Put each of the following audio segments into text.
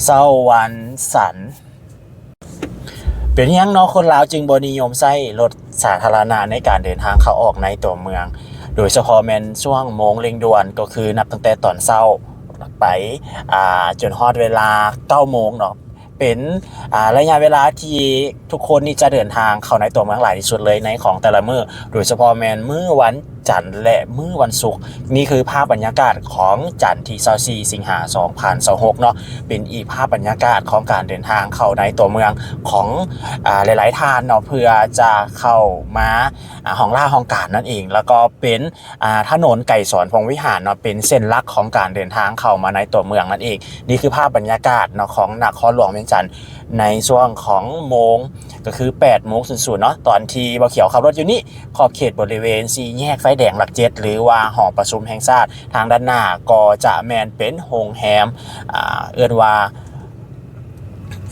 ເຊົ້າວັນສັນ. ເປັນຫຍັງເນາະ ຄົນລາວຈຶ່ງບໍ່ນິຍົມໃຊ້ລົດສາທາລະນະໃນການເດີນທາງເຂົ້າອອກໃນຕົວເມືອງ, ໂດຍສະເພາະແມ່ນຊ່ວງໂມງເລັ່ງດ່ວນ ກໍຄືນັບຕັ້ງແຕ່ຕອນເຊົ້າໄປ ອ່າ ຈົນຮອດເວລາເກົ້າໂມງເນາະ. ເປັນ ອ່າ ໄລຍະເວລາທີ່ທຸກຄົນນີ້ຈະເດີນທາງເຂົ້າໃນຕົວເມືອງຫຼາຍທີ່ສຸດເລີຍໃນຂອງແຕ່ລະມື້, ໂດຍສະເພາະແມ່ນມື້ວັນຈັນ ແລະ ມື້ວັນສຸກ. ນີ້ຄືພາບບັນຍາກາດຂອງຈັນທີຊາວສີ່ ສິງຫາ ສອງພັນຊາວຫົກເນາະ, ເປັນອີກພາບບັນຍາກາດຂອງການເດີນທາງເຂົ້າໃນຕົວເມືອງຂອງ ອ່າ ຫຼາຍໆທ່ານເນາະ ເພື່ອຈະເຂົ້າມາ ອ່າ ຫ້ອງລາຫ້ອງການນັ້ນເອງ, ແລ້ວກໍເປັນ ອ່າ ຖະໜົນໄກສອນພົມວິຫານເນາະ ເປັນເສັ້ນຫຼັກຂອງການເດີນທາງເຂົ້າມາໃນຕົວເມືອງນັ້ນເອງ. ນີ້ຄືພາບບັນຍາກາດເນາະ ຂອງນະຄອນຫຼວງວຽງຈັນ ໃນຊ່ວງຂອງໂມງ ກໍຄືແປດໂມງສູນສູນເນາະ, ຕອນທີ່ບ່າວຂຽວຂັບລົດຢູ່ນີ້ ຂອບເຂດບໍລິເວນສີ່ແຍກໄຟແດງຫຼັກເຈັດ ຫຼືວ່າຫໍປະຊຸມແຫ່ງຊາດ, ທາງດ້ານໜ້າກໍຈະແມ່ນເປັນໂຮງແຮມ ອ່າ ເອີ້ນວ່າ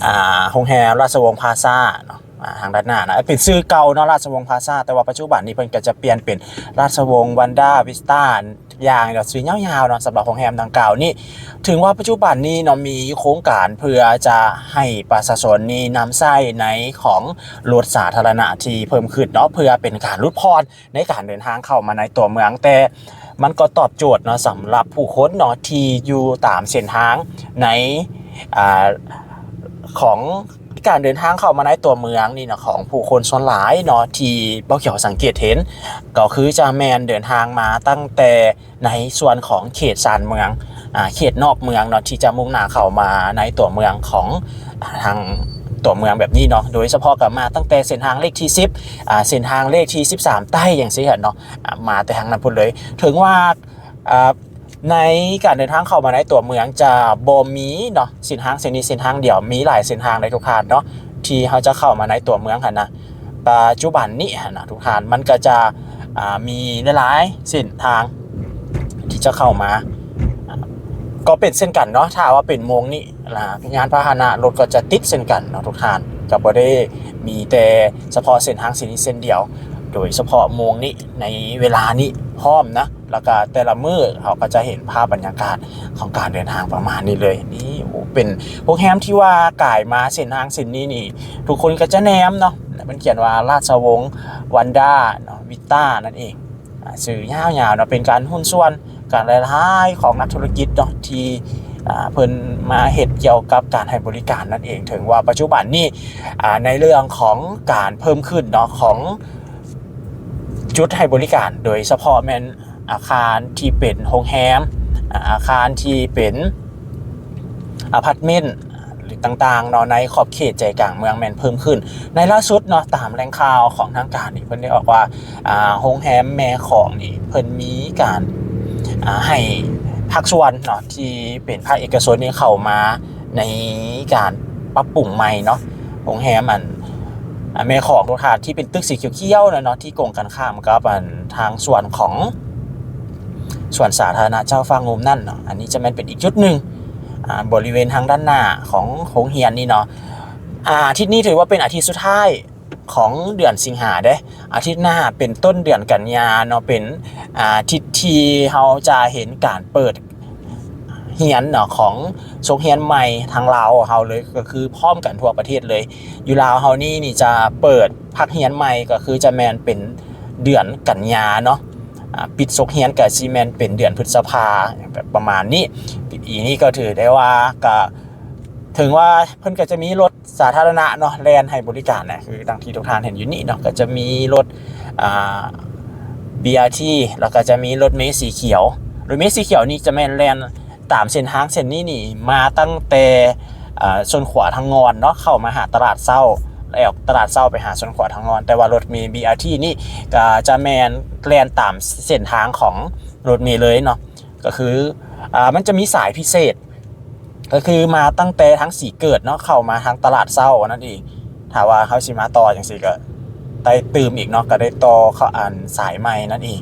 ອ່າ ໂຮງແຮມລາຊະວົງພາຊາເນາະ. ອ່າ ທາງດ້ານໜ້ານະ ເປັນຊື່ເກົ່າເນາະ ລາຊະວົງພາຊາ, ແຕ່ວ່າປັດຈຸບັນນີ້ເພິ່ນກໍຈະປ່ຽນເປັນລາຊະວົງວັນດາວິສຕາ ຢ່າງ ຊື່ຍາວໆເນາະ. ສຳລັບໂຮງແຮມດັ່ງກ່າວນີ້ ເຖິງວ່າປັດຈຸບັນນີ້ເນາະ ມີໂຄງການເພື່ອຈະໃຫ້ປະຊາຊົນນີ້ນຳໃຊ້ໃນຂອງລົດສາທາລະນະທີ່ເພີ່ມຂຶ້ນເນາະ ເພື່ອເປັນການຫຼຸດຜ່ອນໃນການເດີນທາງເຂົ້າມາໃນຕົວເມືອງ, ແຕ່ມັນກໍຕອບໂຈດເນາະ ສຳລັບຜູ້ຄົນເນາະ ທີ່ຢູ່ຕາມເສັ້ນທາງໃນ ອ່າ ຂອງການເດີນທາງເຂົ້າມາໃນຕົວເມືອງນີ້ເນາະ ຂອງຜູ້ຄົນສ່ວນຫຼາຍເນາະ ທີ່ບ່າວຂຽວສັງເກດເຫັນ ກໍຄືຈະແມ່ນເດີນທາງມາຕັ້ງແຕ່ໃນສ່ວນຂອງເຂດຊານເມືອງ ອ່າ ເຂດນອກເມືອງເນາະ ທີ່ຈະມຸ່ງໜ້າເຂົ້າມາໃນຕົວເມືອງຂອງ ອ່າ ທາງຕົວເມືອງແບບນີ້ເນາະ, ໂດຍສະເພາະກໍມາຕັ້ງແຕ່ເສັ້ນທາງເລກທີສິບ ອ່າ ເສັ້ນທາງເລກທີສິບສາມໃຕ້ຈັ່ງຊີ້ເນາະ, ອ່າ ມາແຕ່ທາງນັ້ນພຸ້ນເລີຍ. ເຖິງວ່າ ອ່າ ໃນການເດີນທາງເຂົ້າມາໃນຕົວເມືອງຈະບໍ່ມີເນາະ ເສັ້ນທາງເສັ້ນນີ້ເສັ້ນທາງດຽວ, ມີຫຼາຍເສັ້ນທາງໃດ໋ທຸກທ່ານເນາະ ທີ່ເຮົາຈະເຂົ້າມາໃນຕົວເມືອງຫັ້ນນະ. ປັດຈຸບັນນີ້ຫັ້ນນະທຸກທ່ານ ມັນກໍຈະ ອ່າ ມີຫຼາຍໆເສັ້ນທາງທີ່ຈະເຂົ້າມາ ກໍເປັນເຊັ່ນກັນເນາະ. ຖ້າວ່າເປັນໂມງນີ້ ລະ ຍານພາຫະນະລົດກໍຈະຕິດເຊັ່ນກັນເນາະທຸກທ່ານ, ກໍບໍ່ໄດ້ມີແຕ່ສະເພາະເສັ້ນທາງເສັ້ນນີ້ເສັ້ນດຽວ, ໂດຍສະເພາະໂມງນີ້ ໃນເວລານີ້ພ້ອມນະ. ແລ້ວກະແຕ່ລະມື້ເຮົາກໍຈະເຫັນພາບບັນຍາກາດຂອງການເດີນທາງປະມານນີ້ເລີຍ. ນີ້ ໂອ້ ເປັນໂຮງແຮມທີ່ວ່າກາຍມາເສັ້ນທາງເສັ້ນນີ້ນີ້ ທຸກຄົນກໍຈະແນມເນາະ, ມັນຂຽນວ່າລາຊະວົງວັນດາເນາະ ວິສຕານັ້ນເອງ. ອ່າ ຊື່ຍາວໆເນາະ, ເປັນການຫຸ້ນສ່ວນກັນຫຼາຍໆຂອງນັກທຸລະກິດເນາະ ທີ່ ອ່າ ເພິ່ນມາເຮັດກ່ຽວກັບການໃຫ້ບໍລິການນັ້ນເອງ. ເຖິງວ່າປັດຈຸບັນນີ້ ອ່າ ໃນເລື່ອງຂອງການເພີ່ມຂຶ້ນເນາະ ຂອງຈຸດໃຫ້ບໍລິການ ໂດຍສະເພາະແມ່ນອາຄານທີ່ເປັນໂຮງແຮມ ອາ ອາຄານທີ່ເປັນອາພາດເມັນ ຫຼື ຕ່າງໆເນາະ ໃນຂອບເຂດໃຈກາງເມືອງແມ່ນເພີ່ມຂຶ້ນ. ໃນລ່າສຸດເນາະ ຕາມແຫຼ່ງຂ່າວຂອງທາງການນີ້ ເພິ່ນໄດ້ອອກວ່າ ອ່າ ໂຮງແຮມແມ່ຂອງນີ້ ເພິ່ນມີການ ອ່າ ໃຫ້ພາກສ່ວນເນາະ ທີ່ເປັນພາກເອກະຊົນນີ້ເຂົ້າມາໃນການປັບປຸງໃໝ່ເນາະ. ໂຮງແຮມອັນ ອ່າ ແມ່ຂອງ ໂທດທານ ທີ່ເປັນຕຶກສີຂຽວໆນັ້ນເນາະ ທີ່ກົງກັນຂ້າມກັບອັນທາງສ່ວນຂອງ ສວນສາທາລະນະເຈົ້າຟ້າງຸ່ມນັ້ນເນາະ. ອັນນີ້ຈະແມ່ນເປັນອີກຈຸດໜຶ່ງ ອ່າ ບໍລິເວນທາງດ້ານໜ້າຂອງໂຮງຮຽນນີ້ເນາະ. ອາ ອາທິດນີ້ຖືວ່າເປັນອາທິດສຸດທ້າຍຂອງເດືອນສິງຫາເດ້. ອາທິດໜ້າເປັນຕົ້ນເດືອນກັນຍາເນາະ ເປັນ ອາ ອາທິດທີ່ເຮົາຈະເຫັນການເປີດຮຽນເນາະ ຂອງສົກຮຽນໃໝ່ທາງລາວເຮົາເລີຍ ກໍຄືພ້ອມກັນທົ່ວປະເທດເລີຍ. ຢູ່ລາວເຮົານີ້ ນີ້ຈະເປີດພາກຮຽນໃໝ່ ກໍຄືຈະແມ່ນເປັນເດືອນກັນຍາເນາະ. ອ່າ ປິດສົກຮຽນກໍຊິແມ່ນເປັນເດືອນພຶດສະພາ ແບບປະມານນີ້. ປີນີ້ກໍຖືໄດ້ວ່າ ກໍເຖິງວ່າເພິ່ນກໍຈະມີລົດສາທາລະນະເນາະ ແລ່ນໃຫ້ບໍລິການນະ ຄືດັ່ງທີ່ທຸກທ່ານເຫັນຢູ່ນີ້ເນາະ, ກໍຈະມີລົດ ອ່າ ບີອາທີ ແລ້ວກໍຈະມີລົດເມສີຂຽວ. ລົດເມສີຂຽວນີ້ຈະແມ່ນແລ່ນ ຕາມເສັ້ນທາງເສັ້ນນີ້ນີ້ ມາຕັ້ງແຕ່ ເອີ ສວນຂວາທາງງອນເນາະ ເຂົ້າມາຫາຕະຫຼາດເຊົ້າ ແລ້ວຕະຫຼາດເຊົ້າໄປຫາສວນຂວາທາງງອນ. ແຕ່ວ່າລົດເມບີອາທີນີ້ ກໍຈະແມ່ນແລ່ນຕາມເສັ້ນທາງຂອງລົດເມເລີຍເນາະ. ກໍຄື ອ່າ ມັນຈະມີສາຍພິເສດ ກໍຄືມາຕັ້ງແຕ່ທາງສີເກີດເນາະ ເຂົ້າມາທາງຕະຫຼາດເຊົ້ານັ້ນເອງ. ຖ້າວ່າເຮົາຊິມາຕໍ່ຈັ່ງຊີ້ ກໍໄດ້ຕື່ມອີກເນາະ ກໍໄດ້ຕໍ່ເຂົ້າອັນສາຍໃໝ່ນັ້ນເອງ.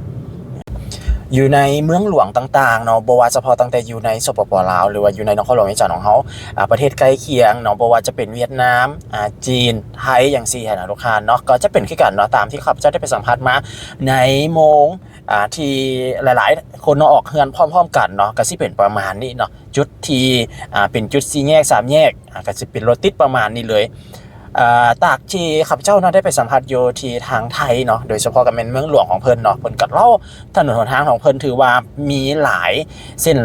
ຢູ່ໃນເມືອງຫຼວງຕ່າງໆເນາະ ບໍ່ວ່າສະເພາະຕັ້ງແຕ່ຢູ່ໃນ ສປປ ລາວ ຫຼືວ່າຢູ່ໃນນະຄອນຫຼວງວຽງຈັນຂອງເຮົາ ອາ ປະເທດໃກ້ຄຽງເນາະ ບໍ່ວ່າຈະເປັນຫວຽດນາມ ອາ ຈີນ ໄທ ຈັ່ງຊີ້ຫັ້ນນະ ທຸກທ່ານເນາະ ກໍຈະເປັນຄືກັນເນາະ ຕາມທີ່ຂ້າພະເຈົ້າໄດ້ໄປສຳພາດມາໃນໂມງ ອາ ທີ່ຫຼາຍໆຄົນເນາະ ອອກເຮືອນພ້ອມໆກັນເນາະ ກໍຊິເປັນປະມານນີ້ເນາະ. ຈຸດທີ່ ອາ ເປັນຈຸດສີ່ແຍກ ສາມແຍກ ອາ ກໍຊິເປັນລົດຕິດປະມານນີ້ເລີຍ. ອາ ຈາກທີ່ຂ້າພະເຈົ້າເນາະ ໄດ້ໄປສຳພາດຢູ່ທີ່ທາງໄທເນາະ ໂດຍສະເພາະກໍແມ່ນເມືອງຫຼວງຂອງເພິ່ນເນາະ ເພິ່ນກໍເລົ່າຖະໜົນຫົນທາງຂອງເພິ່ນ ຖືວ່າມີຫຼາຍເສັ້ນ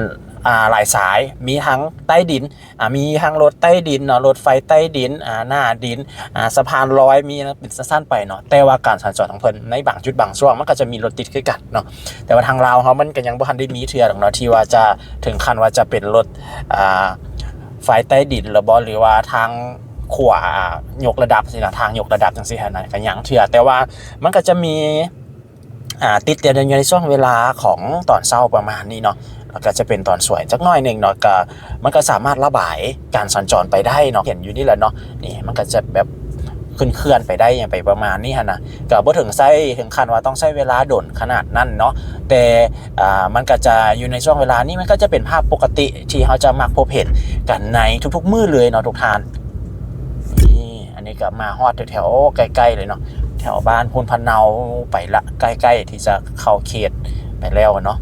ອາ ຫຼາຍສາຍ ມີທັງໃຕ້ດິນ ອາ ມີທັງລົດໃຕ້ດິນເນາະ ລົດໄຟໃຕ້ດິນ ອາ ໜ້າດິນ ອາ ສະພານລອຍ ມີເປັນຊັ້ນໆໄປເນາະ. ແຕ່ວ່າການສັນຈອນຂອງເພິ່ນໃນບາງຈຸດບາງຊ່ວງ ມັນກໍຈະມີລົດຕິດຄືກັນເນາະ ແຕ່ວ່າທາງລາວເຮົາມັນກໍຍັງບໍ່ທັນໄດ້ມີເທື່ອດອກເນາະ ທີ່ວ່າຈະເຖິງຂັ້ນວ່າຈະເປັນລົດ ອາ ໄຟໃຕ້ດິນລະບໍ ຫຼືວ່າທາງຂົວ ອາ ຍົກລະດັບຊີ້ນະ ທາງຍົກລະດັບຈັ່ງຊີ້ຫັ້ນນະ ກໍຍັງເທື່ອ. ແຕ່ວ່າມັນກໍຈະມີ ອາ ຕິດແຕ່ຢູ່ໃນຊ່ວງເວລາຂອງຕອນເຊົ້າປະມານນີ້ເນາະ ແລ້ວກໍຈະເປັນຕອນສວຍຈັກໜ້ອຍໜຶ່ງເນາະ ກໍ ມັນກໍສາມາດລະບາຍການສັນຈອນໄປໄດ້ເນາະ ເຫັນຢູ່ນີ້ແຫຼະເນາະ ນີ້ມັນກໍຈະແບບເຄື່ອນໆໄປໄດ້ຫຍັງໄປປະມານນີ້ຫັ້ນນະ ກໍບໍ່ເຖິງໃຊ້ ເຖິງຂັ້ນວ່າຕ້ອງໃຊ້ເວລາດົນຂະໜາດນັ້ນເນາະ ແຕ່ ອາ ມັນກໍຈະຢູ່ໃນຊ່ວງເວລານີ້ ມັນກໍຈະເປັນພາບປົກກະຕິທີ່ເຮົາຈະມັກພົບເຫັນກັນໃນທຸກໆມື້ເລີຍເນາະທຸກທ່ານ. ນີ້ ອັນນີ້ກໍມາຮອດແຖວໆໃກ້ໆເລີຍເນາະ ແຖວບ້ານໂພນພະເນົາໄປລະ ໃກ້ໆທີ່ຈະເຂົ້າເຂດໄປແລ້ວເນາະ.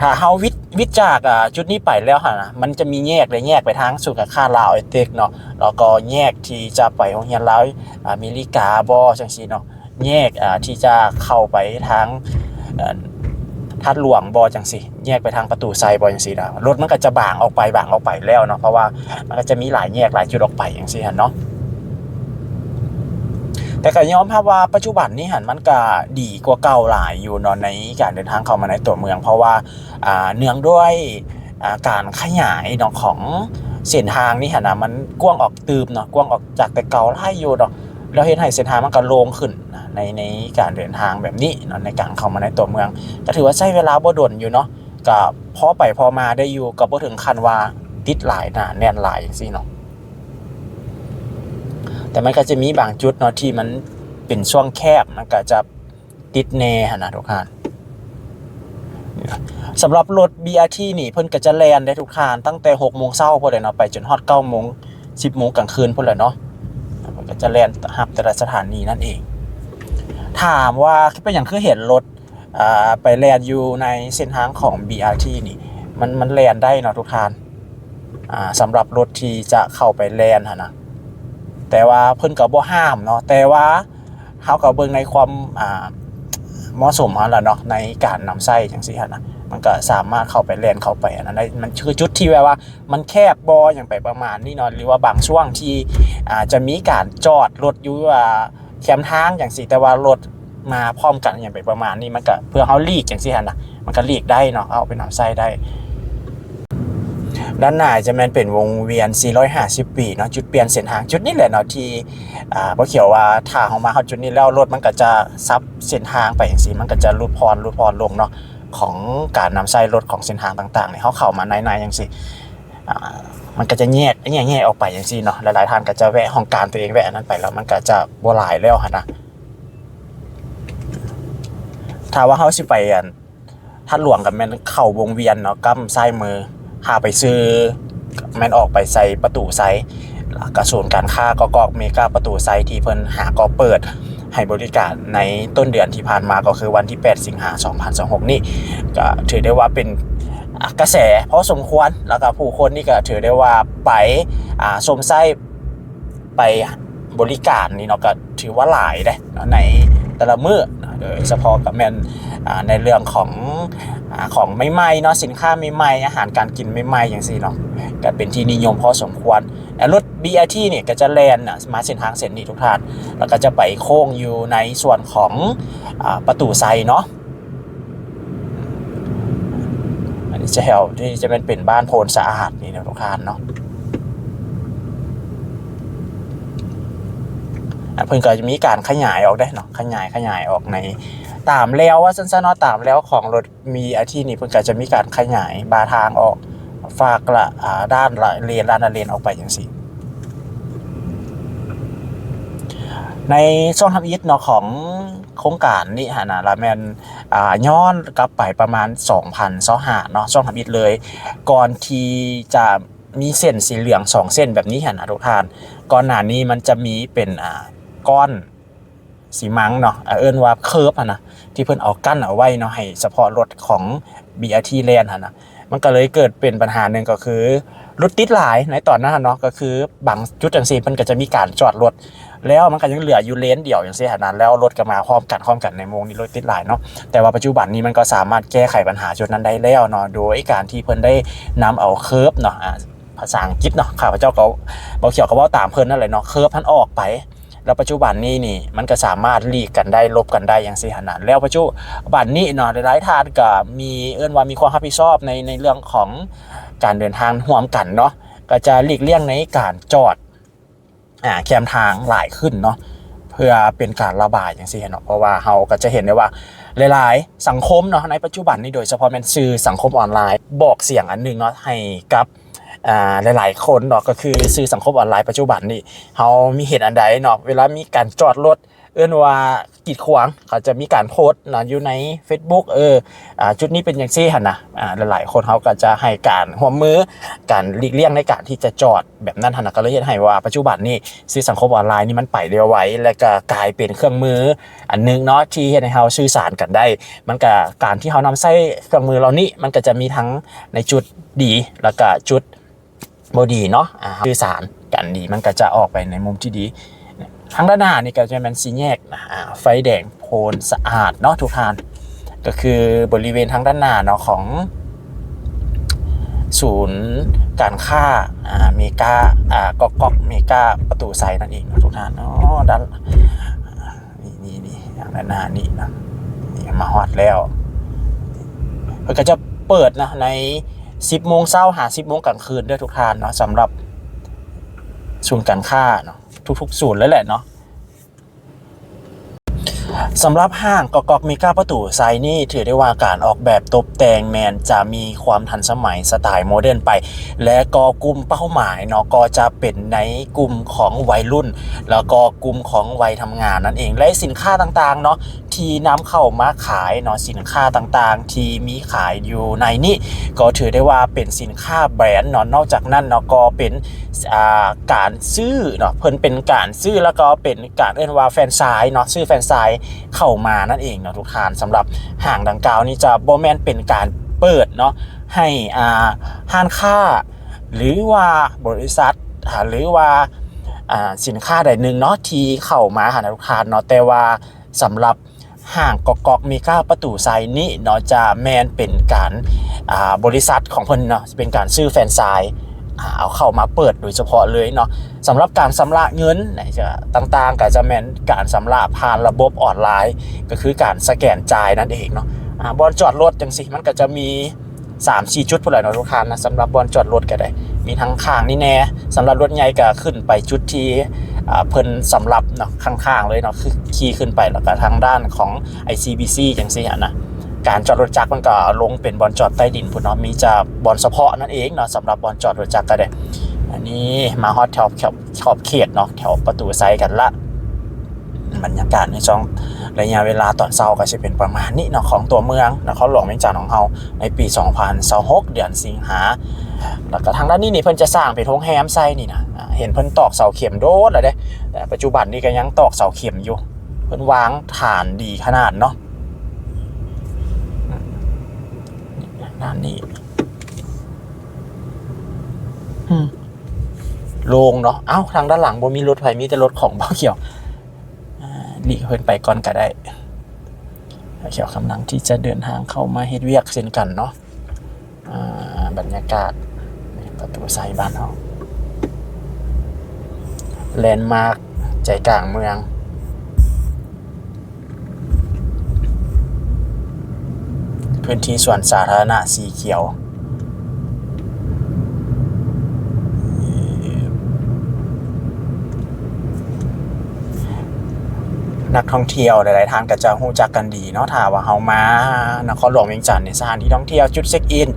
ຖ້າເຮົາວິດ ວິດຈາກ ອາ ຈຸດນີ້ໄປແລ້ວຫັ້ນນະ ມັນຈະມີແຍກເລີຍ ແຍກໄປທາງສູນການຄ້າລາວໄອເຕັກເນາະ ແລ້ວກໍແຍກທີ່ຈະໄປໂຮງຮຽນລາວ ອາ ເມລິກາບໍ ຈັ່ງຊີ້ເນາະ ແຍກ ອາ ທີ່ຈະເຂົ້າໄປທາງ ເອີ ທາດຫຼວງບໍ ຈັ່ງຊີ້ ແຍກໄປທາງປະຕູໄຊບໍ ຈັ່ງຊີ້ນະ ລົດມັນກໍຈະບາງອອກໄປ ບາງອອກໄປແລ້ວເນາະ ເພາະວ່າມັນກໍຈະມີຫຼາຍແຍກຫຼາຍຈຸດອອກໄປຈັ່ງຊີ້ຫັ້ນເນາະ. ແຕ່ກໍຍອມຮັບວ່າປັດຈຸບັນນີ້ຫັ້ນ ມັນກໍດີກວ່າເກົ່າຫຼາຍຢູ່ເນາະ ໃນການເດີນທາງເຂົ້າມາໃນຕົວເມືອງ ເພາະວ່າ ອາ ເນື່ອງດ້ວຍ ອາ ການຂະຫຍາຍເນາະ ຂອງເສັ້ນທາງນີ້ຫັ້ນນະ ມັນກວ້າງອອກຕື່ມເນາະ ກວ້າງອອກຈາກແຕ່ເກົ່າຫຼາຍຢູ່ເນາະ ແລ້ວເຮັດໃຫ້ເສັ້ນທາງມັນກໍໂລ່ງຂຶ້ນນະ ໃນ ໃນການເດີນທາງແບບນີ້ເນາະ ໃນການເຂົ້າມາໃນຕົວເມືອງ ກໍຖືວ່າໃຊ້ເວລາບໍ່ດົນຢູ່ເນາະ ກໍພໍໄປພໍມາໄດ້ຢູ່ ກໍບໍ່ເຖິງຂັ້ນວ່າຕິດຫຼາຍ ໜາແໜ້ນຫຼາຍຈັ່ງຊີ້ເນາະ. ແຕ່ມັນກໍຈະມີບາງຈຸດເນາະ ທີ່ມັນເປັນຊ່ວງແຄບ ມັນກໍຈະ ຕິດແດ່ຫັ້ນນະທຸກທ່ານ. ສຳລັບລົດ ບີອາທີ ນີ້ ເພິ່ນກໍຈະແລ່ນໄດ້ທຸກທ່ານ ຕັ້ງແຕ່ຫົກໂມງເຊົ້າພຸ້ນແຫຼະເນາະ ໄປຈົນຮອດເກົ້າໂມງ ສິບໂມງກາງຄືນພຸ້ນແຫຼະເນາະ ເພິ່ນກໍຈະແລ່ນຮັບແຕ່ລະສະຖານີນັ້ນເອງ. ຖາມວ່າເປັນຫຍັງຄືເຫັນລົດ ອາ ໄປແລ່ນຢູ່ໃນເສັ້ນທາງຂອງ ບີອາທີ ນີ້ ມັນ ມັນແລ່ນໄດ້ເນາະທຸກທ່ານ. ອ່າ ສຳລັບລົດທີ່ຈະເຂົ້າໄປແລ່ນຫັ້ນນະ ແຕ່ວ່າເພິ່ນກໍບໍ່ຫ້າມເນາະ ແຕ່ວ່າເຮົາກໍເບິ່ງໃນຄວາມ ອ່າ ເໝາະສົມເຮົາລະເນາະ ໃນການນຳໃຊ້ຈັ່ງຊີ້ຫັ້ນນະ ມັນກໍສາມາດເຂົ້າໄປແລ່ນເຂົ້າໄປອັນນັ້ນໄດ້ ມັນຄືຈຸດທີ່ແບບວ່າມັນແຄບບໍ່ ຫຍັງໄປປະມານນີ້ເນາະ ຫຼືວ່າບາງຊ່ວງທີ່ ອ່າ ຈະມີການຈອດລົດຢູ່ ອ່າ ແຄມທາງຈັ່ງຊີ້ ແຕ່ວ່າລົດມາພ້ອມກັນຫຍັງໄປປະມານນີ້ ມັນກະເພື່ອເຮົາຫຼີກຈັ່ງຊີ້ຫັ້ນນະ ມັນກະຫຼີກໄດ້ເນາະ ເອົາໄປນຳໃຊ້ໄດ້. ດ້ານໜ້າຈະແມ່ນເປັນວົງວຽນສີ່ຮ້ອຍຫ້າສິບປີເນາະ ຈຸດປ່ຽນເສັ້ນທາງຈຸດນີ້ແຫຼະເນາະ ທີ່ ອ່າ ບໍ່ຂຽວວ່າຖ້າເຮົາມາຮອດຈຸດນີ້ແລ້ວ ລົດມັນກະຈະສັບເສັ້ນທາງໄປຈັ່ງຊີ້ ມັນກະຈະຫຼຸດຜ່ອນ ຫຼຸດຜ່ອນລົງເນາະ ຂອງການນຳໃຊ້ລົດຂອງເສັ້ນທາງຕ່າງໆນີ້ ເຮົາເຂົ້າມາໃນໆຈັ່ງຊີ້ ອ່າ ມັນກະຈະແຍກ ແຍກ ແຍກອອກໄປຈັ່ງຊີ້ເນາະ ຫຼາຍໆທ່ານກະຈະແວະຫ້ອງການຕົວເອງ ແວະອັນນັ້ນໄປແລ້ວ ມັນກະຈະບໍ່ຫຼາຍແລ້ວຫັ້ນນະ. ຖ້າວ່າເຮົາຊິໄປອັນທາດຫຼວງກໍແມ່ນເຂົ້າວົງວຽນເນາະ ກ້ຳຊ້າຍມື ຖ້າໄປຊື່ແມ່ນອອກໄປໃສ່ປະຕູໄຊ ແລ້ວກະສູນການຄ້າກອກໆເມກາປະຕູໄຊ ທີ່ເພິ່ນຫາກໍເປີດໃຫ້ບໍລິການໃນຕົ້ນເດືອນທີ່ຜ່ານມາ ກໍຄືວັນທີແປດສິງຫາສອງພັນຊາວຫົກນີ້ ກໍຖືໄດ້ວ່າເປັນ ອ່າ ກະແສພໍສົມຄວນ ແລ້ວກໍຜູ້ຄົນນີ້ກໍຖືໄດ້ວ່າໄປ ອ່າ ຊົມໃຊ້ ໄປບໍລິການນີ້ເນາະ ກໍຖືວ່າຫຼາຍເດ້ເນາະ ໃນແຕ່ລະມື້ເນາະ ໂດຍສະເພາະກໍແມ່ນ ອ່າ ໃນເລື່ອງຂອງ ອ່າ ຂອງໃໝ່ໆເນາະ ສິນຄ້າໃໝ່ໆ ອາຫານການກິນໃໝ່ໆຈັ່ງຊີ້ເນາະ ກໍເປັນທີ່ນິຍົມພໍສົມຄວນ. ແລະລົດ ບີອາທີ ນີ້ກໍຈະແລ່ນ ອ່າ ມາເສັ້ນທາງເສັ້ນນີ້ທຸກທ່ານ ແລ້ວກໍຈະໄປໂຄ້ງຢູ່ໃນສ່ວນຂອງ ອ່າ ປະຕູໄຊເນາະ. ອັນນີ້ຈະແຖວ ທີ່ຈະແມ່ນເປັນບ້ານໂພນສະອາດນີ້ນະທຸກທ່ານເນາະ ອ່າ ເພິ່ນກໍຈະມີການຂະຫຍາຍອອກເດ້ເນາະ ຂະຫຍາຍ ຂະຫຍາຍອອກໃນຕາມແລວວ່າຊັ້ນຊະເນາະ ຕາມແລວຂອງລົດ ມີອາທິດນີ້ເພິ່ນກໍຈະມີການຂະຫຍາຍບາທາງອອກຟາກລະ ອ່າ ດ້ານລະເລນ ດ້ານລະເລນອອກໄປຈັ່ງຊີ້. ໃນຊ່ວງທຳອິດເນາະ ຂອງ ໂຄງການນີ້ຫັ້ນນະ ລະແມ່ນ ອ່າ ຍ້ອນກັບໄປປະມານສອງພັນຊາວຫ້າເນາະ ຊ່ວງທຳອິດເລີຍ ກ່ອນທີ່ຈະມີເສັ້ນສີເຫຼືອງສອງເສັ້ນແບບນີ້ຫັ້ນນະທຸກທ່ານ. ກ່ອນໜ້ານີ້ມັນຈະມີເປັນ ອ່າ ກ້ອນ ຊີມັງເນາະ ເອີ້ນວ່າເຄີບຫັ້ນນະ ທີ່ເພິ່ນເອົາກັ້ນເອົາໄວ້ເນາະ ໃຫ້ສະເພາະລົດຂອງ ບີ ອາ ທີ ແລ່ນຫັ້ນນະ ມັນກໍເລີຍເກີດເປັນບັນຫາໜຶ່ງ ກໍຄືລົດຕິດຫຼາຍໃນຕອນນັ້ນເນາະ ກໍຄືບາງຈຸດຈັ່ງຊີ້ ເພິ່ນກໍຈະມີການຈອດລົດ ແລ້ວມັນກໍຍັງເຫຼືອຢູ່ເລນດຽວຈັ່ງຊີ້ຫັ້ນນະ ແລ້ວລົດກໍມາພ້ອມກັນ ພ້ອມກັນໃນໂມງນີ້ ລົດຕິດຫຼາຍເນາະ. ແຕ່ວ່າປັດຈຸບັນນີ້ມັນກໍສາມາດແກ້ໄຂບັນຫາຈຸດນັ້ນໄດ້ແລ້ວເນາະ ໂດຍການທີ່ເພິ່ນໄດ້ນຳເອົາເຄີບເນາະ ອາ ພາສາອັງກິດເນາະ ຂ້າພະເຈົ້າກໍ ບໍ່ຂຽວກໍເວົ້າຕາມເພິ່ນນັ້ນແຫຼະເນາະ ເຄີບຫັ້ນອອກໄປ ແລ້ວປັດຈຸບັນນີ້ນີ້ ມັນກໍສາມາດຫຼີກກັນໄດ້ ຫຼົບກັນໄດ້ຈັ່ງຊີ້ຫັ້ນນະ. ແລ້ວປັດຈຸບັນນີ້ເນາະ ຫຼາຍໆທ່ານກໍມີ ເອີ້ນວ່າມີຄວາມຮັບຜິດຊອບໃນ ໃນເລື່ອງຂອງການເດີນທາງຮ່ວມກັນເນາະ ກໍຈະຫຼີກລ່ຽງໃນການຈອດ ອ່າ ແຄມທາງຫຼາຍຂຶ້ນເນາະ ເພື່ອເປັນການລະບາຍຈັ່ງຊີ້ເນາະ. ເພາະວ່າເຮົາກໍຈະເຫັນໄດ້ວ່າຫຼາຍໆສັງຄົມເນາະ ໃນປັດຈຸບັນນີ້ ໂດຍສະເພາະແມ່ນສື່ສັງຄົມອອນລາຍ ບອກສຽງອັນໜຶ່ງເນາະ ໃຫ້ກັບ ອ່າ ຫຼາຍໆຄົນເນາະ ກໍຄືສື່ສັງຄົມອອນລາຍປັດຈຸບັນນີ້ ເຮົາມີເຫດອັນໃດເນາະ ເວລາມີການຈອດລົດ ເອີ້ນວ່າກີດຂວາງ ເຂົາຈະມີການໂພສເນາະ ຢູ່ໃນເຟສບຸກ ເອີ ອ່າ ຈຸດນີ້ເປັນຈັ່ງຊີ້ຫັ້ນນະ. ອ່າ ຫຼາຍໆຄົນເຂົາກໍຈະໃຫ້ການຮ່ວມມື ການຫຼີກລ່ຽງໃນການທີ່ຈະຈອດແບບນັ້ນຫັ້ນນະ ກໍເລີຍເຮັດໃຫ້ວ່າປັດຈຸບັນນີ້ ສື່ສັງຄົມອອນລາຍນີ້ມັນໄປໄດ້ໄວ ແລະ ກໍກາຍເປັນເຄື່ອງມືອັນໜຶ່ງເນາະ ທີ່ເຮັດໃຫ້ເຮົາສື່ສານກັນໄດ້. ມັນກໍ ການທີ່ເຮົານຳໃຊ້ເຄື່ອງມືເຫຼົ່ານີ້ ມັນກໍຈະມີທັງໃນຈຸດດີ ແລ້ວກໍຈຸດ ບໍ່ດີເນາະ ອ່າ ສື່ສານກັນດີ ມັນກໍຈະອອກໄປໃນມຸມທີ່ດີ. ທາງດ້ານໜ້ານີ້ກໍຈະແມ່ນສີ່ແຍກນະ ອ່າ ໄຟແດງໂພນສະອາດເນາະທຸກທ່ານ ກໍຄືບໍລິເວນທາງດ້ານໜ້າເນາະ ຂອງສູນການຄ້າ ອ່າ ເມກາ ອ່າ ກອກກອກເມກາປະຕູໄຊນັ້ນເອງເນາະທຸກທ່ານເນາະ. ດ້ານ ນີ້ ນີ້ ນີ້ ທາງດ້ານໜ້ານີ້ເນາະ ນີ້ມາຮອດແລ້ວ ເພິ່ນກໍຈະເປີດເນາະ ໃນສິບໂມງເຊົ້າຫາສິບໂມງກາງຄືນເດີທຸກທ່ານເນາະ ສຳລັບສູນການຄ້າເນາະ ທຸກໆສູນເລີຍແຫຼະເນາະ. ສຳລັບຫ້າງກອກກອກເມກາປະຕູໄຊນີ້ ຖືໄດ້ວ່າການອອກແບບຕົບແຕ່ງແມ່ນຈະມີຄວາມທັນສະໄໝສະໄຕໂມເດີນໄປ ແລະ ກໍກຸ່ມເປົ້າໝາຍເນາະ ກໍຈະເປັນໃນກຸ່ມຂອງໄວລຸ້ນ ແລ້ວກໍກຸ່ມຂອງໄວທຳງານນັ້ນເອງ ແລະ ສິນຄ້າຕ່າງໆເນາະ ທີ່ນຳເຂົ້າມາຂາຍເນາະ ສິນຄ້າຕ່າງໆທີ່ມີຂາຍຢູ່ໃນນີ້ ກໍຖືໄດ້ວ່າເປັນສິນຄ້າແບຣນເນາະ. ນອກຈາກນັ້ນເນາະ ກໍເປັນ ອ່າ ການຊື້ເນາະ ເພິ່ນເປັນການຊື້ ແລ້ວກໍເປັນການເອີ້ນວ່າແຟຣນໄຊເນາະ ຊື້ແຟຣນໄຊເຂົ້າມານັ້ນເອງເນາະທຸກທ່ານ. ສຳລັບຫ້າງດັ່ງກ່າວນີ້ຈະບໍ່ແມ່ນເປັນການເປີດເນາະ ໃຫ້ ອ່າ ຮ້ານຄ້າ ຫຼືວ່າບໍລິສັດ ອ່າ ຫຼືວ່າ ອ່າ ສິນຄ້າໃດໜຶ່ງເນາະ ທີ່ເຂົ້າມາຫານະທຸກທ່ານເນາະ ແຕ່ວ່າສຳລັບຫ້າງກອກກອກເມກາປະຕູໄຊນີ້ເນາະ ຈະແມ່ນເປັນການ ອ່າ ບໍລິສັດຂອງເພິ່ນເນາະ ເປັນການຊື້ແຟຣນໄຊ ອ່າ ເອົາເຂົ້າມາເປີດໂດຍສະເພາະເລີຍເນາະ. ສຳລັບການຊຳລະເງິນ ຕ່າງໆ ກໍຈະແມ່ນການຊຳລະຜ່ານລະບົບອອນລາຍ ກໍຄືການສະແກນຈ່າຍນັ້ນເອງເນາະ. ອ່າ ບ່ອນຈອດລົດຈັ່ງຊີ້ ມັນກໍຈະມີ ສາມສີ່ຈຸດພຸ້ນແຫຼະເນາະທຸກທ່ານນະ ສຳລັບບ່ອນຈອດລົດກໍໄດ້ ມີທາງຂ້າງນີ້ແດ່ ສຳລັບລົດໃຫຍ່ກໍຂຶ້ນໄປຈຸດທີ່ ອ່າ ເພິ່ນສຳລັບເນາະ ຂ້າງໆເລີຍເນາະ ຄືຂີ່ຂຶ້ນໄປ ແລ້ວກໍທາງດ້ານຂອງ ໄອ ຊີ ບີ ຊີ ຈັ່ງຊີ້ຫັ້ນນະ. ການຈອດລົດຈັກມັນກໍລົງເປັນບ່ອນຈອດໃຕ້ດິນພຸ້ນເນາະ ມີຈະບ່ອນສະເພາະນັ້ນເອງເນາະ ສຳລັບບ່ອນຈອດລົດຈັກກໍໄດ້. ອັນນີ້ມາຮອດແຖວ ແຖວ ຂອບເຂດເນາະ ແຖວປະຕູໄຊກັນລະ. ບັນຍາກາດໃນຊ່ວງໄລຍະເວລາຕອນເຊົ້າກໍຊິເປັນປະມານນີ້ເນາະ ຂອງຕົວເມືອງນະຄອນຫຼວງວຽງຈັນຂອງເຮົາໃນປີສອງພັນຊາວຫົກ ເດືອນສິງຫາ. ແລ້ວກໍທາງດ້ານນີ້ນີ້ ເພິ່ນຈະສ້າງເປັນໂຮງແຮມໃສ່ນີ້ນະ ເຫັນເພິ່ນຕອກເສົາເຂັມໂດນແລ້ວເດ້ ແຕ່ປັດຈຸບັນນີ້ກໍຍັງຕອກເສົາເຂັມຢູ່ ເພິ່ນວາງຖານດີຂະໜາດເນາະ. ດ້ານນີ້ ອືມ ໂລ່ງເນາະ. ເອົ້າ ທາງດ້ານຫຼັງບໍ່ມີລົດໃຜ ມີແຕ່ລົດຂອງບ່າວຂຽວ. ອ່າ ຫຼີກເພິ່ນໄປກ່ອນກໍໄດ້. ບ່າວຂຽວກຳລັງທີ່ຈະເດີນທາງເຂົ້າມາເຮັດວຽກເຊັ່ນກັນເນາະ. ອ່າ ບັນຍາກາດປະຕູໄຊບ້ານເຮົາ ແລນມາກໃຈກາງເມືອງ. ພື້ນທີ່ສວນສາທາລະນະສີຂຽວ. ນັກທ່ອງທ່ຽວຫຼາຍໆທ່ານກໍຈະຮູ້ຈັກກັນດີເນາະ ຖ້າວ່າເຮົາມານະຄອນຫຼວງວຽງຈັນນີ້ ສະຖານທີ່ທ່ອງທ່ຽວ ຈຸດເຊັກອິນ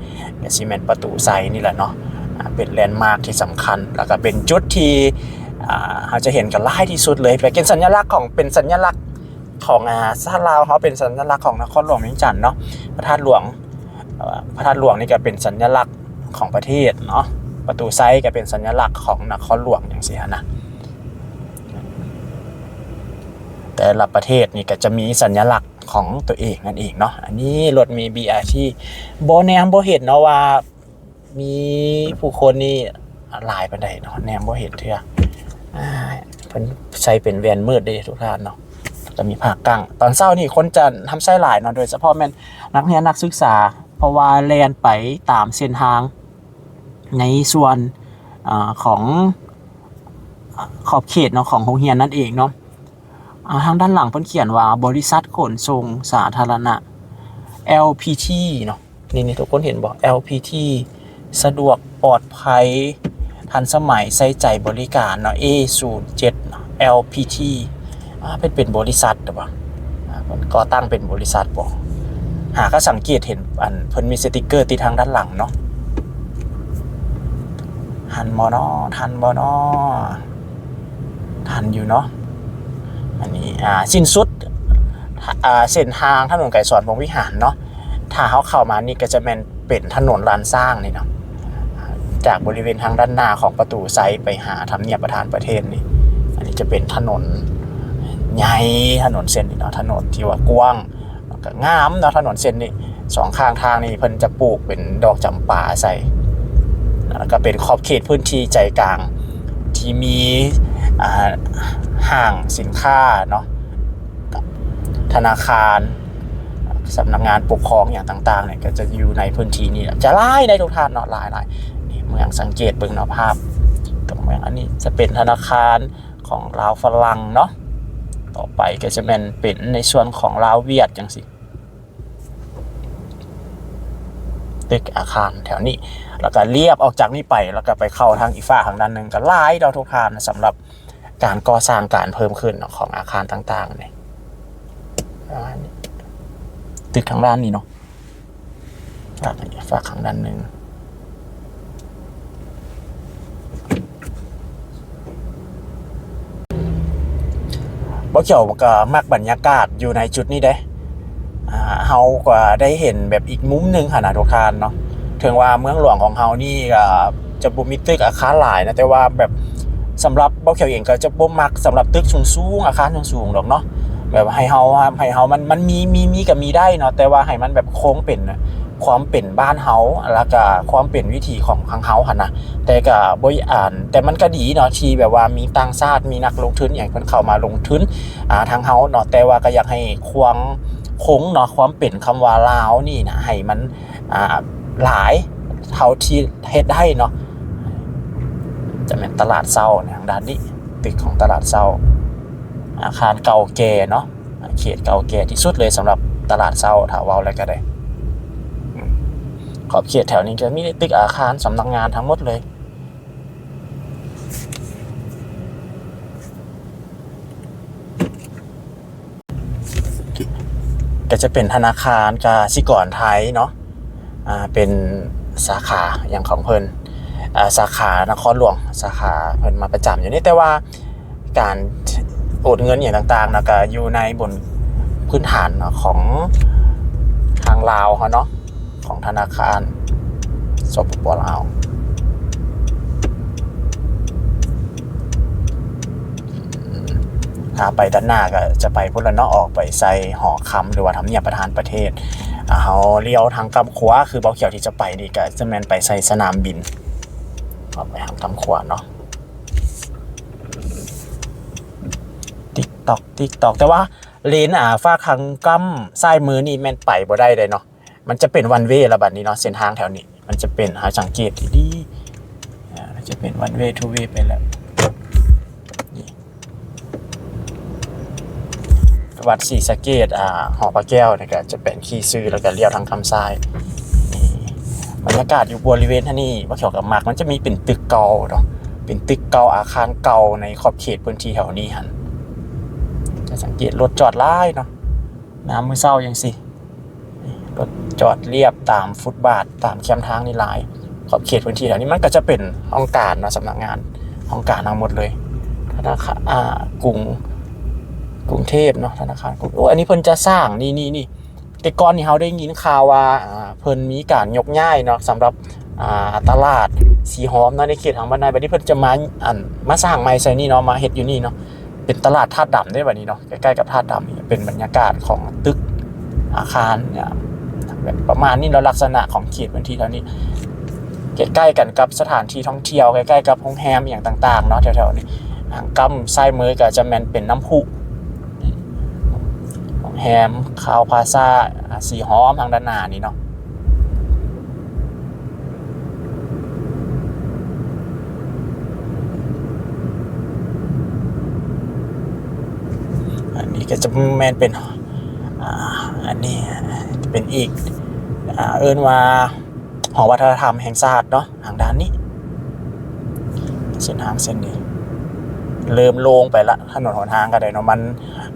ກໍຊິແມ່ນປະຕູໄຊນີ້ແຫຼະເນາະ. ອ່າ ເປັນແລນມາກທີ່ສຳຄັນ ແລ້ວກໍເປັນຈຸດທີ່ ອ່າ ເຮົາຈະເຫັນກັນຫຼາຍທີ່ສຸດເລີຍ ເປັນສັນຍະລັກຂອງ ເປັນສັນຍະລັກ ຂອງ ອາ ຊາດລາວເຮົາ ເປັນສັນຍະລັກຂອງນະຄອນຫຼວງວຽງຈັນເນາະ. ພະທາດຫຼວງ ເອີ ພະທາດຫຼວງນີ້ກໍເປັນສັນຍະລັກຂອງປະເທດເນາະ, ປະຕູໄຊກໍເປັນສັນຍະລັກຂອງນະຄອນຫຼວງຈັ່ງຊີ້ຫັ້ນນະ. ແຕ່ລະປະເທດນີ້ກໍຈະມີສັນຍະລັກຂອງຕົວເອງນັ້ນເອງເນາະ. ອັນນີ້ລົດເມບີອາທີ ບໍ່ແນມບໍ່ເຫັນເນາະວ່າ ມີຜູ້ຄົນນີ້ຫຼາຍປານໃດເນາະ, ແນມບໍ່ເຫັນເທື່ອ. ອາ ເພິ່ນໃສ່ເປັນແວ່ນມືດເດ້ທຸກທ່ານເນາະ, ແລ້ວກໍມີຜ້າກັ້ງ. ຕອນເຊົ້ານີ້ຄົນຈະນຳໃຊ້ຫຼາຍເນາະ, ໂດຍສະເພາະແມ່ນນັກຮຽນນັກສຶກສາ, ເພາະວ່າແລ່ນໄປຕາມເສັ້ນທາງໃນສ່ວນ ອາ ຂອງ ອາ ຂອບເຂດເນາະ ຂອງໂຮງຮຽນນັ້ນເອງເນາະ. ອາ ທາງດ້ານຫຼັງເພິ່ນຂຽນວ່າ ບໍລິສັດຂົນສົ່ງສາທາລະນະ ແອລພີທີ ເນາະ. ນີ້ໆ ທຸກຄົນເຫັນບໍ່? ແອລພີທີ ສະດວກ ປອດໄພ ທັນສະໄໝ ໃສ່ໃຈບໍລິການເນາະ, ເອສູນເຈັດເນາະ ແອລພີທີ. ອາ ເປັນ ເປັນບໍລິສັດບໍ? ອາ ເພິ່ນກໍ່ຕັ້ງເປັນບໍລິສັດບໍ? ຫາກໍສັງເກດເຫັນ ອັນ ເພິ່ນມີສະຕິກເກີຕິດທາງດ້ານຫຼັງເນາະ. ທັນບໍ່ເນາະ? ທັນບໍ່ເນາະ? ທັນຢູ່ເນາະ. ອັນນີ້ ອ່າ ສິ້ນສຸດ ອ່າ ເສັ້ນທາງຖະໜົນໄກສອນພົມວິຫານເນາະ. ຖ້າເຮົາເຂົ້າມານີ້ກໍຈະແມ່ນເປັນຖະໜົນລ້ານຊ້າງນີ້ເນາະ, ຈາກບໍລິເວນທາງດ້ານໜ້າຂອງປະຕູໄຊໄປຫາທຳນຽບປະທານປະເທດນີ້. ອັນນີ້ຈະເປັນຖະໜົນໃຫຍ່, ຖະໜົນເສັ້ນນີ້ເນາະ, ຖະໜົນທີ່ວ່າກວ້າງ ກໍງາມເນາະ. ຖະໜົນເສັ້ນນີ້ ສອງຂ້າງທາງນີ້ເພິ່ນຈະປູກເປັນດອກຈຳປາໃສ່ ແລ້ວກໍເປັນຂອບເຂດພື້ນທີ່ໃຈກາງ ທີ່ມີ ອ່າ ຫ້າງສິນຄ້າເນາະ, ທະນາຄານ, ສຳນັກງານປົກຄອງຫຍັງຕ່າງໆນີ້ ກໍຈະຢູ່ໃນພື້ນທີ່ນີ້ ຈະຫຼາຍໃນທຸກທ່ານເນາະ, ຫຼາຍໆ. ນີ້ເມືອງ ສັງເກດເບິ່ງເນາະ ພາບຕົວເມືອງ. ອັນນີ້ຈະເປັນທະນາຄານຂອງລາວຝຣັ່ງເນາະ, ຕໍ່ໄປກໍຈະແມ່ນເປັນໃນສ່ວນຂອງລາວຫວຽດຈັ່ງຊີ້. ຕຶກອາຄານແຖວນີ້ ແລ້ວກໍລຽບອອກຈາກນີ້ໄປ ແລ້ວກໍໄປເຂົ້າທາງອີກຟາກທາງດ້ານໜຶ່ງ ກໍຫຼາຍເນາະທຸກທ່ານ. ສຳລັບການກໍ່ສ້າງ ການເພີ່ມຂຶ້ນເນາະ ຂອງອາຄານຕ່າງໆນີ້ ປະມານນີ້. ຕຶກທາງດ້ານນີ້ເນາະ, ຟາກ ຟາກທາງດ້ານໜຶ່ງ. ບ່າວຂຽວກໍມັກບັນຍາກາດຢູ່ໃນຈຸດນີ້ເດ້. ອ່າ ເຮົາກໍໄດ້ເຫັນແບບອີກມຸມໜຶ່ງຫັ້ນນະທຸກທ່ານເນາະ. ເຖິງວ່າເມືອງຫຼວງຂອງເຮົານີ້ກໍຈະບໍ່ມີຕຶກອາຄານຫຼາຍນະ, ແຕ່ວ່າແບບສຳລັບບ່າວຂຽວເອງກໍຈະບໍ່ມັກສຳລັບຕຶກສູງໆ ອາຄານສູງໆດອກເນາະ. ແບບໃຫ້ເຮົາ ໃຫ້ເຮົາ ມັນ ມັນມີ ມີ ມີກໍມີໄດ້ເນາະ, ແຕ່ວ່າໃຫ້ມັນແບບຄົງເປັນ ຄວາມເປັນບ້ານເຮົາ ແລ້ວກະຄວາມເປັນວິຖີຂອງທາງເຮົາຫັ້ນນະ. ແຕ່ກະບໍ່ ອັນ ແຕ່ມັນກະດີເນາະ ທີ່ແບບວ່າມີຕ່າງຊາດ ມີນັກລົງທຶນຫຍັງເພິ່ນເຂົ້າມາລົງທຶນ ອ່າ ທາງເຮົາເນາະ, ແຕ່ວ່າກະຢາກໃຫ້ຄວາມຄົງເນາະ ຄວາມເປັນຄຳວ່າລາວນີ້ນະ ໃຫ້ມັນ ອ່າ ຫຼາຍເທົ່າທີ່ເຮັດໄດ້ເນາະ. ຈະແມ່ນຕະຫຼາດເຊົ້າໃນທາງດ້ານນີ້, ຕຶກຂອງຕະຫຼາດເຊົ້າ, ອາຄານເກົ່າແກ່ເນາະ. ເຂດເກົ່າແກ່ທີ່ສຸດເລີຍສຳລັບຕະຫຼາດເຊົ້າ ຖ້າເວົ້າແລ້ວກໍໄດ້. ອືມ ຂອບເຂດແຖວນີ້ຈະມີແຕ່ຕຶກອາຄານສຳນັກງານທັງໝົດເລີຍ. ກໍຈະເປັນທະນາຄານກະສິກອນໄທເນາະ. ອ່າ ເປັນສາຂາຫຍັງຂອງເພິ່ນ ອ່າ ສາຂານະຄອນຫຼວງ ສາຂາເພິ່ນມາປະຈຳຢູ່ນີ້, ແຕ່ວ່າການໂອນເງິນຫຍັງຕ່າງໆນະ ກໍຢູ່ໃນບົນພື້ນຖານເນາະ ຂອງທາງລາວເຮົາເນາະ, ຂອງທະນາຄານ ສປປ ລາວ. ຖ້າໄປດ້ານໜ້າກໍຈະໄປພຸ້ນລະເນາະ, ອອກໄປໃສ່ຫໍຄຳ ຫຼືວ່າທຳນຽບປະທານປະເທດ. ອ່າ ເຮົາລ້ຽວທາງກ້ຳຂວາ ຄືບ່າວຂຽວທີ່ຈະໄປນີ້ ກໍຈະແມ່ນໄປໃສ່ສະໜາມບິນ, ອອກໄປທາງກ້ຳຂວາເນາະ. ຕິກຕອກ ຕິກຕອກ ແຕ່ວ່າເລນ ອ່າ ຟາກທາງກ້ຳຊ້າຍມືນີ້ແມ່ນໄປບໍ່ໄດ້ເດ້ເນາະ. ມັນຈະເປັນວັນເວລະບັດນີ້ເນາະ, ເສັ້ນທາງແຖວນີ້ມັນຈະເປັນ ໃຫ້ສັງເກດດີໆ ອ່າ ມັນຈະເປັນວັນເວ ທູເວໄປແລ້ວ. ນີ້ ວັດສີສະເກດ ອ່າ ຫໍພະແກ້ວນີ້ກໍຈະເປັນຂີ່ຊື່ ແລ້ວກໍລ້ຽວທາງກ້ຳຊ້າຍ. ນີ້ ບັນຍາກາດຢູ່ບໍລິເວນທາງນີ້ ບ່າວຂຽວກໍມັກ, ມັນຈະມີເປັນຕຶກເກົ່າເນາະ, ເປັນຕຶກເກົ່າ ອາຄານເກົ່າໃນຂອບເຂດພື້ນທີ່ແຖວນີ້ຫັ້ນ. ຈະສັງເກດລົດຈອດຫຼາຍເນາະ ຍາມມື້ເຊົ້າຈັ່ງຊີ້. ລົດຈອດລຽບຕາມຟຸດບາດ ຕາມແຄມທາງນີ້ຫຼາຍ. ຂອບເຂດພື້ນທີ່ແຖວນີ້ມັນກໍຈະເປັນຫ້ອງການເນາະ, ສຳນັກງານຫ້ອງການທັງໝົດເລີຍ. ທະນາຄານ ອ່າ ກຸງ ກຸງເທບເນາະ ທະນາຄານກຸງ ໂອ້ ອັນນີ້ເພິ່ນຈະສ້າງ ນີ້ໆໆ ແຕ່ກ່ອນນີ້ເຮົາໄດ້ຍິນຂ່າວວ່າ ອ່າ ເພິ່ນມີການຍົກຍ້າຍເນາະ ສຳລັບ ອ່າ ຕະຫຼາດສີຫອມເນາະ ໃນເຂດຫາດບານນາຍ ບັດນີ້ເພິ່ນຈະມາ ອັນ ມາສ້າງໃໝ່ໃສ່ນີ້ເນາະ ມາເຮັດຢູ່ນີ້ເນາະ ເປັນຕະຫຼາດທາດດຳເດ້ ບັດນີ້ເນາະ ໃກ້ໆກັບທາດດຳ ເປັນບັນຍາກາດຂອງຕຶກ ອາຄານ ແບບປະມານນີ້ເນາະ ລັກສະນະຂອງເຂດພື້ນທີ່ແຖວນີ້ ໃກ້ໆກັນກັບສະຖານທີ່ທ່ອງທ່ຽວ ໃກ້ໆກັບໂຮງແຮມອີ່ຫຍັງຕ່າງໆເນາະ ແຖວໆນີ້. ທາງກ້ຳຊ້າຍມືກໍຈະແມ່ນເປັນນ້ຳພຸ ໂຮງແຮມຄາວພາຊາ ອາ ສີຫອມທາງດ້ານໜ້ານີ້ເນາະ. ອັນນີ້ກໍຈະແມ່ນເປັນ ອ່າ ອັນນີ້ເປັນອີກ ອ່າ ເອີ້ນວ່າ ຫໍວັດທະນະທຳແຫ່ງຊາດເນາະ ທາງດ້ານນີ້ ເສັ້ນທາງເສັ້ນນີ້ເລີ່ມໂລ່ງໄປລະ ຖະໜົນຫົນທາງກໍໄດ້ເນາະ ມັນ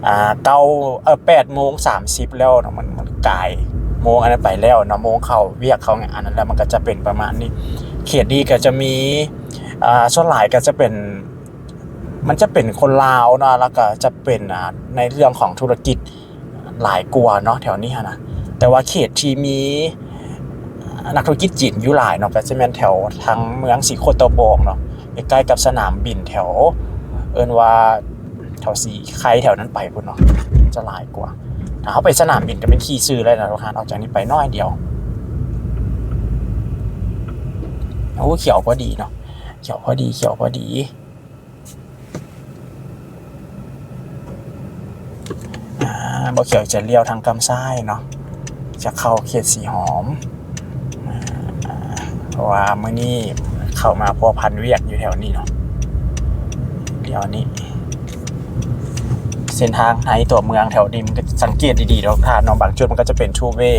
ອ່າ ເກົ້າ ເອີ ແປດໂມງສາມສິບແລ້ວເນາະ ມັນ ມັນກາຍໂມງອັນນັ້ນໄປແລ້ວເນາະ ໂມງເຂົ້າວຽກເຂົ້າງານອັນນັ້ນແລ້ວ ມັນກໍຈະເປັນປະມານນີ້. ເຂດນີ້ກໍຈະມີ ອ່າ ສ່ວນຫຼາຍກໍຈະເປັນ ມັນຈະເປັນຄົນລາວເນາະ ແລ້ວກໍຈະເປັນ ອ່າ ໃນເລື່ອງຂອງທຸລະກິດ ຫຼາຍກວ່າເນາະ ແຖວນີ້ຫັ້ນນະ ແຕ່ວ່າເຂດທີ່ມີນັກທຸລະກິດຈີນຢູ່ຫຼາຍເນາະ ກໍຈະແມ່ນແຖວທາງເມືອງສີໂຄດຕະບອງເນາະ ໃກ້ໆກັບສະໜາມບິນແຖວ ເອີ້ນວ່າແຖວສີໄຄແຖວນັ້ນໄປພຸ້ນເນາະ ຈະຫຼາຍກວ່າ. ຖ້າເຮົາໄປສະໜາມບິນກໍແມ່ນຂີ່ຊື່ເລີຍນະ ທຸກທ່ານ ອອກຈາກນີ້ໄປໜ້ອຍດຽວ. ໂອ້ ຂຽວພໍດີເນາະ ຂຽວພໍດີ ຂຽວພໍດີ. ອ່າ ບໍ່ຂຽວຈະລ້ຽວທາງກ້ຳຊ້າຍເນາະ ຈະເຂົ້າເຂດສີຫອມ ອ່າ ເພາະວ່າມື້ນີ້ເຂົ້າມາພົວພັນວຽກຢູ່ແຖວນີ້ເນາະ ດຽວນີ້. ເສັ້ນທາງໃນຕົວເມືອງແຖວນີ້ ມັນກໍສັງເກດດີໆເນາະທ່ານເນາະ ບາງຈຸດມັນກໍຈະເປັນ two way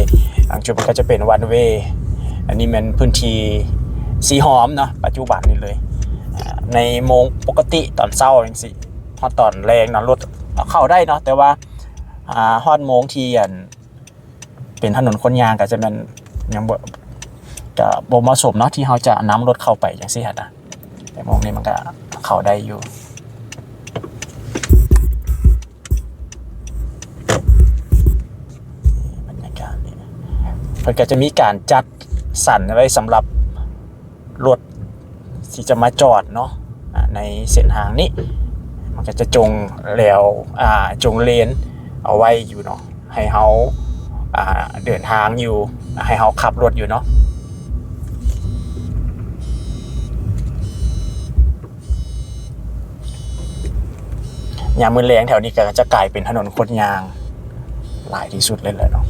ບາງຈຸດມັນກໍຈະເປັນ one way. ອັນນີ້ແມ່ນພື້ນທີ່ສີຫອມເນາະ ປັດຈຸບັນນີ້ເລີຍ. ອ່າ ໃນໂມງປົກກະຕິຕອນເຊົ້າຈັ່ງຊີ້ ຮອດຕອນແລງເນາະ ລົດເຂົ້າໄດ້ເນາະ ແຕ່ວ່າ ອ່າ ຮອດໂມງທີ່ ອັນ ເປັນຖະໜົນຄົນຍ່າງກໍຈະແມ່ນຍັງບໍ່ ກໍບໍ່ເໝາະສົມເນາະ ທີ່ເຮົາຈະນຳລົດເຂົ້າໄປຈັ່ງຊີ້ຫັ້ນນະ ແຕ່ໂມງນີ້ມັນກໍເຂົ້າໄດ້ຢູ່. ບັນຍາກາດນີ້ ເພິ່ນກໍຈະມີການຈັດສັນໄວ້ສຳລັບ ລົດທີ່ຈະມາຈອດເນາະ ອ່າ ໃນເສັ້ນທາງນີ້ ມັນກໍຈະຈົງແລວ ອ່າ ຈົງເລນເອົາໄວ້ຢູ່ເນາະ ໃຫ້ເຮົາ ອ່າ ເດີນທາງຢູ່ ໃຫ້ເຮົາຂັບລົດຢູ່ເນາະ. ຍາມມື້ແລງແຖວນີ້ກໍຈະກາຍເປັນຖະໜົນຄົນຍ່າງຫຼາຍທີ່ສຸດເລີຍແຫຼະເນາະ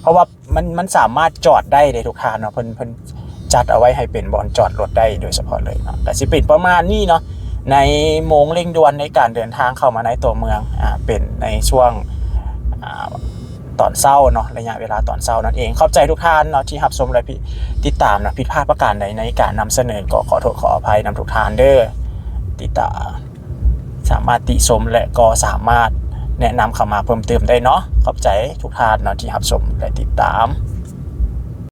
ເພາະວ່າມັນ ມັນສາມາດຈອດໄດ້ເດ້ທຸກທ່ານເນາະ ເພິ່ນ ເພິ່ນຈັດເອົາໄວ້ໃຫ້ເປັນບ່ອນຈອດລົດໄດ້ໂດຍສະເພາະເລີຍເນາະ. ກໍຊິເປັນປະມານນີ້ເນາະ ໃນໂມງເລັ່ງດ່ວນໃນການເດີນທາງເຂົ້າມາໃນຕົວເມືອງ ອ່າ ເປັນໃນຊ່ວງ ອ່າ ຕອນເຊົ້າເນາະ ໄລຍະເວລາຕອນເຊົ້ານັ້ນເອງ. ຂອບໃຈທຸກທ່ານເນາະທີ່ຮັບຊົມ ແລະ ຕິດຕາມເນາະ. ຜິດພາດປະການໃດໃນການນຳສະເໜີ ກໍຂໍໂທດຂໍອະໄພນຳທຸກທ່ານເດີ້. ຕິດຕາມ ສາມາດຕິຊົມ ແລະ ກໍສາມາດແນະນຳເຂົ້າມາເພີ່ມເຕີມໄດ້ເນາະ. ຂອບໃຈທຸກທ່ານເນາະທີ່ຮັບຊົມ ແລະ ຕິດຕາມ.